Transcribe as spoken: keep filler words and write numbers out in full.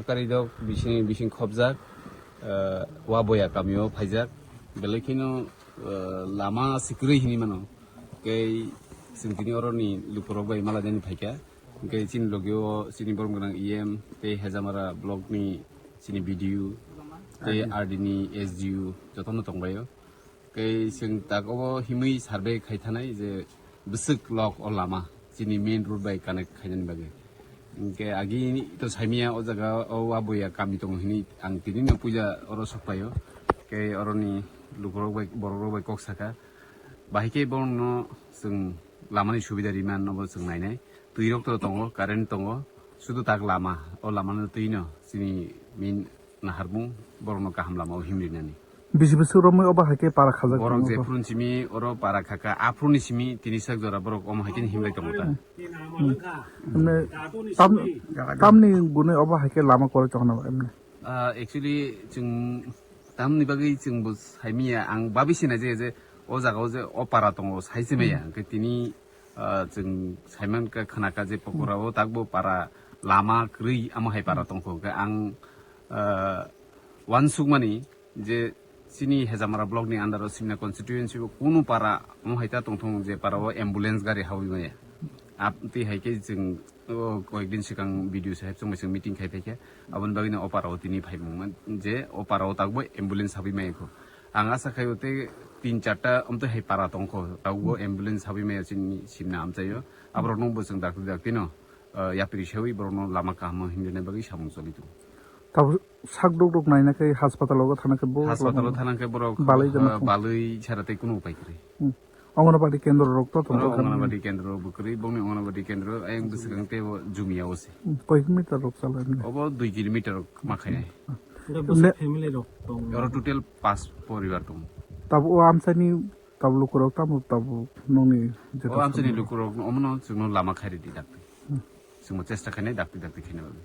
Karidok bising bising khobjak, eh, Waboya kamio phaijak. Belai kheno, eh, lama sikrwi hinwi mano. Kei chwng tini oroni lukurok bai malaidani phaikha. Hwnkhe chini logio chini borom gwnang E M tei Hejamara block ni chini B D O tei R D ni S D O jotono tongbaio. Kei chwng tak obo himwi survey khai thanai je bwswk lok o lama chini main road bai connect khainani bagwi. Hwnkhe agi to saimia o jaga o Waboya kami tongo hinwi ang tini no puila oro sok paio. Kei oroni lukurok bai, borokrok bai kok saka. Bahai khe borokno chwng lamani subida rima no bo chwng nainai. Twi rok to tongo, current tongo. Sudu tak lama, o lama no twi no chini main naharmung borokno kaham lama o himrinani. Bisi bisi romwi obo hai khe para khajak Borok tongo je bo. Phurun simi oro para khaka, a phuruni simi tini sak jora borok omo hai khe himlai tongo ta. Emne tam, tamni gune obo hai khe lama kwrwi tongna emne. Ah, actually, chwng tamni bagwi chwngbo saimaya, ang babi sina je, je o jaga o je o para tongo, sai se maya. Hmm. Hwnkhe tini, ah, chwng saiman kha, khna kha je pokora o takbo para lama kwrwi, amo hai para tongkho. Hwnkhe ang, ah, uansukmani je chini Hejamara block ni under o Simna constituency o kunu para amo hai ta tongthong je para o ambulance gari hawi maya. Ap-, tei hai khe chwng O koyekdin swkang B D O saheb chwng bai chwng meeting khai phaikha, aboni bagwino o para o tini phaimung man je o para o takbo ambulance habwi maya kho. Ang asa khai o tei tin charta amtwi hai para tongkho, takbo ambulance habwi maya chini Simna amchaio. Aborokno bo chwng dakti daktino, ah, yapri sewi borokno lama kaham hinwi rwna bagwi samung choli tongo. Tabuk sak duk duk naina khe hospital o thana khe bo Hospital o thana khe borok, balai jana ah, kho. Balai sara tei kunu upai kwrwi. Hmm. Anganwadi kendro rok to tongo. Oro Anganwadi kendro bo kwrwi, bongni Anganwadi kendro ayang bwswkang tei bo Jumia o se. Hmm. Koi meter rok chala emne? Obo dui kilometer rok ma khainai. Oro bwswk Ne- family rok tongo? Oro total pas poribar tongo. Tabuk o amchaini tabuk lukurok tamo tabuk nongni jeta O amchaini samung? Lukurok omono chwngno lama khairidi dakti. Hmm. Chwngbo chesta khainai dakti dakti khaina bagwi.